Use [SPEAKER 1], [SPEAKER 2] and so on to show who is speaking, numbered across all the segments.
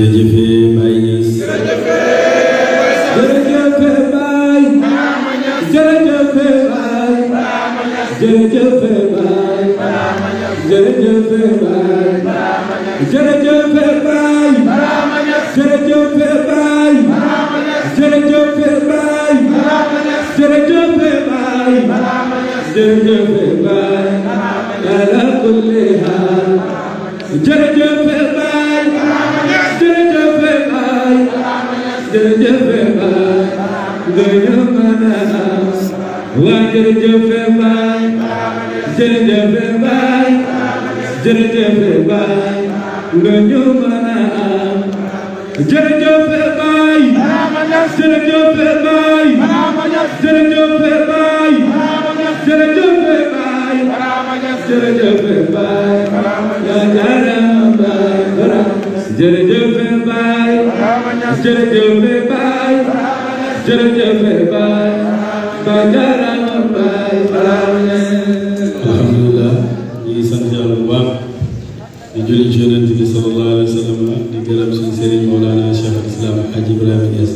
[SPEAKER 1] jërëjëf Baye Niass jërëjëf Baye jërëjëf Baye jërëjëf Baye jërëjëf Baye jërëjëf Baye jërëjëf Baye jërëjëf Baye jërëjëf Baye jërëjëf Baye ala kulli haal jërëjëf Baye jërëjëf Baye jërëjëf Baye gëñu mën a am waa jërëjëf Baye jërëjëf Baye jërëjëf Baye gëñu mën a am jërëjëf Baye jërëjëf Baye jërëjëf Baye jërëjëf Baye jërëjëf Baye yaa jaaraama Baye jërëjëf Baye jërëjëf Baye jërëjëf Baye ba jaaraama Baye alhamdulillah ñu ngi sant Yàlla bu baax di julli ci Yonent bi sallallahu alayhi wa sallam di gërëm suñu sëriñ Mawlana Cheikh al Islam Hadji Ibrahima Niass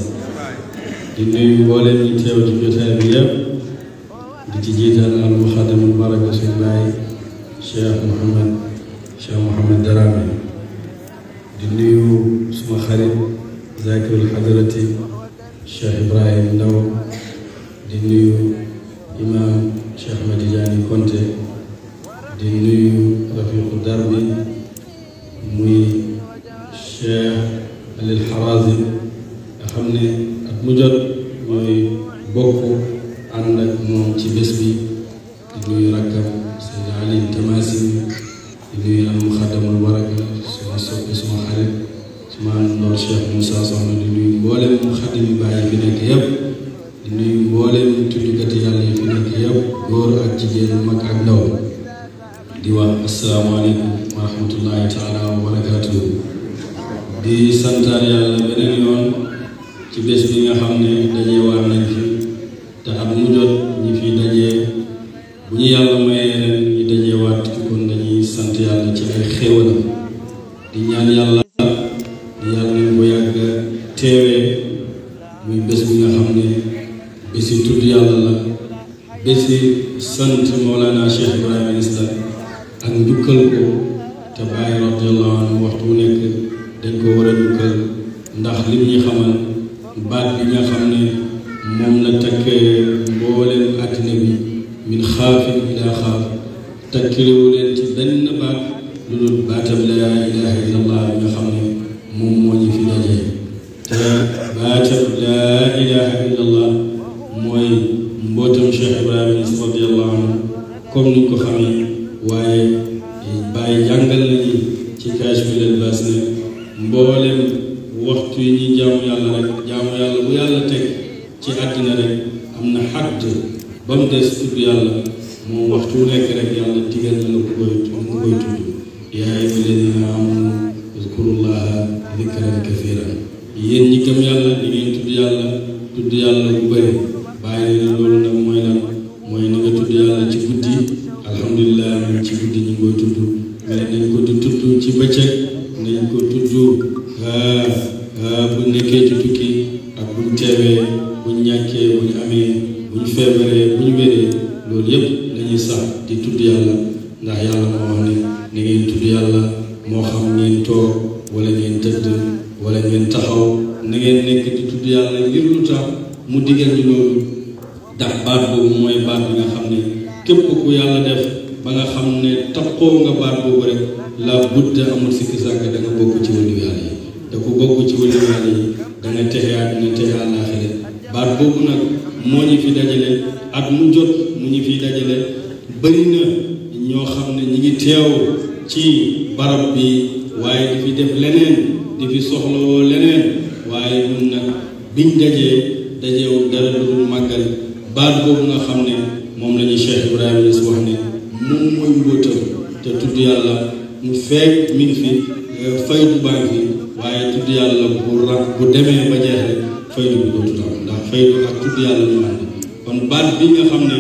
[SPEAKER 1] di nuyu mboolem ñi teew ci jotaay bi yëpp di ci jiital al muxaddamul baraka suñu baay Cheikh Mouhamed Darame di nuyu suma xarit Zakirul Hadrati Cheikh Ibrahim Ndaw di nuyu imam Cheikh Ahmed Tidiane Konte di nuyu rafiqu darbi muy Cheikh Alil Harazim nga xam ne at mu jot ñooy bokk ànd ak moom ci bés bi di nuyu rakkam sëñ Ali Tamasin di nuyu al muxaddamul baraka suma soppi suma xarit suma ndoor Cheikh Moussa Soxna di nuyu mboolem muxaddami baay yi fi nekk yëpp di nuyu mboolem tuddukati yàlla yi fi nekk yëpp góor ak jigéen mag ak ndaw di wax asalaamaaleykum wa rahmatullahi taala wa barakaatuhu di santaan yàlla beneen yoon ci bés bi nga xam ne dajeewaat nañ fi te at mu jot ñi fi dajee bu ñu yàlla mayee ren ñu dajeewaat kon dañuy sant yàlla ci ay xéewalam di ñaan yàlla di yàlla nañ ko yàgg teewee muy bés bi nga xam ne bési tudd yàlla la bési sant Mawlana Cheikh Ibrahima Niass la ak njukkal ko te Baay radiyallahu anhu waxtu bu nekk dañ ko war a njukkal ndax lim ñi xamal baat bi nga xam ne moom la takkee mbooleem àddina bi min xaafin ilaa xaaf takkiliwu leen ci benn baat lu dul baatam laa ilaha illallah bi nga xam ne moom moo ñu fi dajee te baatam laa ilaha illallah mooy mbootam Cheikh Ibrahima Niass radiyallahu anhu comme niñ ko xamee waaye Baay jàngal nañu ci Kaashiful Ilbaas ne mboolem waxtu yi ñuy jaamu yàlla rek jaamu yàlla bu yàlla teg ci àddina rek am na xadd ba mu des tudd yàlla moom waxtu nekk rek yàlla digal na la ku koy tudd yaa ayyuha alladina amanu uzkurullaha dikran kathiran yéen ñi gëm yàlla di ngeen tudd yàlla bu bëri bàyyi na loolu nag mooy lan mooy ni nga tudd yàlla ci guddi alhamdulilah ñu ci guddi ñu ngi koy tudd mais nañ ko di tudd ci bëccëg nañ ko tudd bu nekkee ci tukki ak buñ teewee buñ ñàkkee buñ amee buñ feebaree buñ wéree loolu yëpp dañuy sax di tudd yàlla ndax yàlla moo wax ne ni ngeen tudd yàlla moo xam ngeen toog wala ngeen tëdd wala ngeen taxaw na ngeen nekk di tudd yàlla ngir lu tax mu digal ñu loolu ndax baat boobu mooy baat bi nga xam ne képp ku yàlla def ba nga xam ne taxoo nga baat boobu rek la budda amul sikki sàkk da nga bokk ci wàllu yàlla yi te ku bokk ci wàllu yàlla yi da nga texe àddina texe àllaaxira baat boobu nag moo ñu fi dajale at mu jot mu ñu fi dajale bëri na ñoo xam ne ñi ngi teew ci barab bi waaye di fi def leneen di fi soxlawoo leneen waaye ñun nag biñ dajeewul dara lu dul màggal baat boobu nga xam ne moom la ñuy Cheikh Ibrahima Niass wax ne moom mooy mbóotam te tudd yàlla mu fekk mi ngi fi faydu baa ngi fi waaye tudd yàlla bu demee ba jeex rek faydu bi dootul am ndax faydu ak tudd yàlla ñu ànd kon baat bi nga xam ne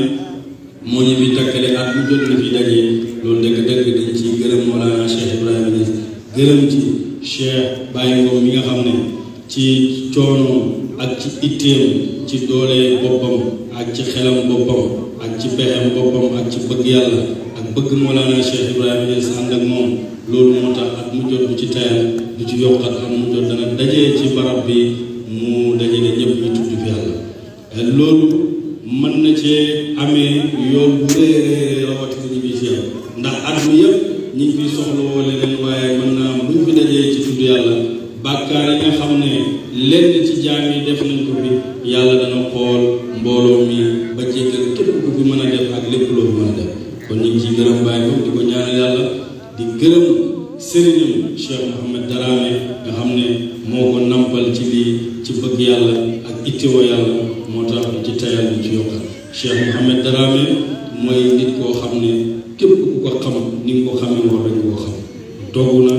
[SPEAKER 1] moo ñu fi takkale at bu jot na fi dajee loolu dëgg-dëgg dañ ci gërëm Mawlana Cheikh Ibrahima Niass gërëm ci Cheikh Baye Ngom mi nga xam ne ci coono ak ci itteem ci doole boppam ak ci xelam boppam ak ci pexem boppam ak ci bëgg yàlla ak bëgg Mawlana Cheikh Ibrahima Niass ànd ak moom loolu moo tax at mu jot du ci tayal du ci yokkat at mu jot dana dajee ci barab bi mu dajale ñëpp ñu tudd fi yàlla loolu mën na cee amee yoon bu réeree rawatina ñu ngi ci ndax at mi yëpp ñu ngi fiy soxla woo leneen waaye mën naa am buñ fi dajee ci tudd yàlla bàkkaar yi nga xam ne lenn ci jaam yi def nañ ko fi yàlla dana xool mbooloo mi ba jéggal képp ku fi mën a def ak lépp loo fi mën a def kon ñu ngi ciy gërëm Baye Ngom di ko ñaanal yàlla di gërëm sëriñam Cheikh Mouhamed Darame nga xam ne moo ko nampal ci lii ci bëgg yàlla ak ittewoo yàlla moo tax ci tayal bi ci yokkal Cheikh Mouhamed Darame mooy nit koo xam ne képp ku ko xam ni nga ko xamee war nañ koo xam togg na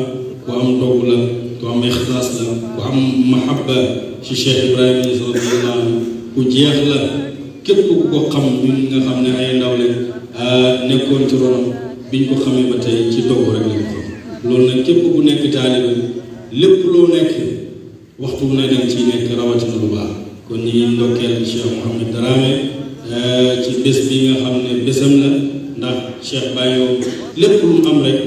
[SPEAKER 1] ku am togg la ku am ixlaas la ku am mahabba ci Cheikh Ibrahima Niass radiyallahu anhu ku jeex la képp ku ko xam ñun nga xam ne ay ndaw lañ nekkoon ci ronam biñ ko xamee ba tey ci togg rek lañ ko loolu nag képp ku nekk taalibe lépp loo nekk waxtu bu ne danga ciy nekk rawatina lu baax kon ñi ndokkeel Cheikh Mouhamed Darame ci bés bi nga xam ne bésam la ndax Cheikh Baye Ngom lépp lu mu am rek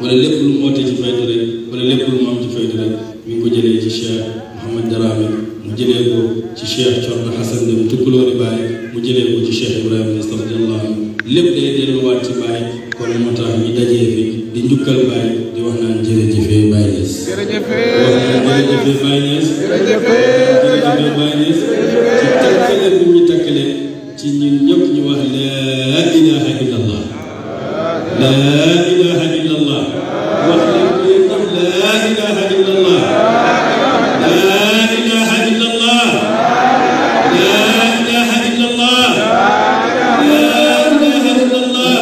[SPEAKER 1] wala lépp lu mu oote ci fayda rek wala lépp lu mu am ci fayda rek mi ngi ko jëlee ci Cheikh Mouhamed Darame mu jëlee ko ci Cheikh Thierno Hassan Deme Tukulóori Baye mu jëlee ko ci Cheikh Ibrahima Niass radiyallahu anhu lépp day delluwaat ci Baye kon moo tax ñi dajee fi di njukkal Baye di wax naan jërëjëfee Baye Niass jërëjëfee Baye Niass jërëjëfee Baye Niass ci takkale bu ñu takkale ci ñun ñëpp ñu wax laa ilaha illallah laa ilaha illallah wax leen ko yéen ñëpp laa ilaha illallah laa ilaha illallah laa ilaha illallah laa ilaha illallah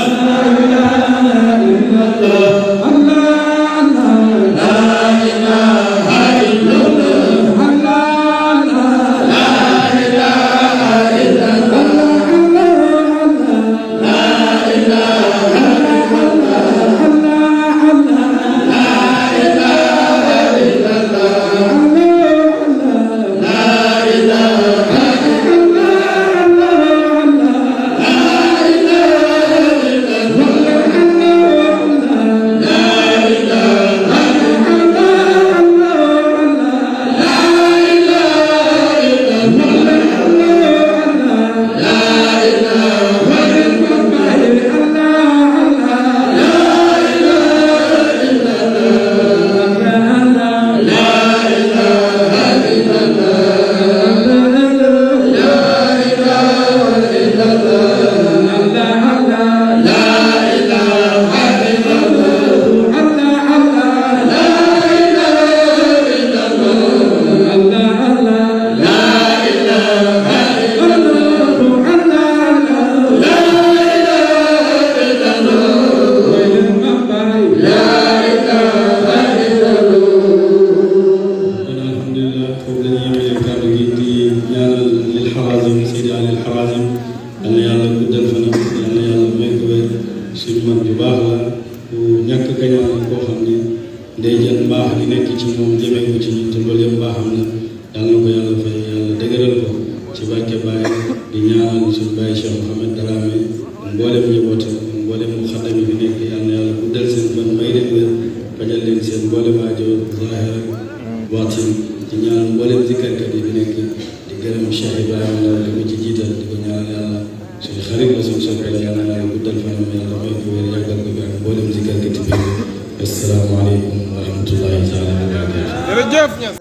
[SPEAKER 2] Asalaamaaleykum wa rahmatullahi taala wa barakatuh.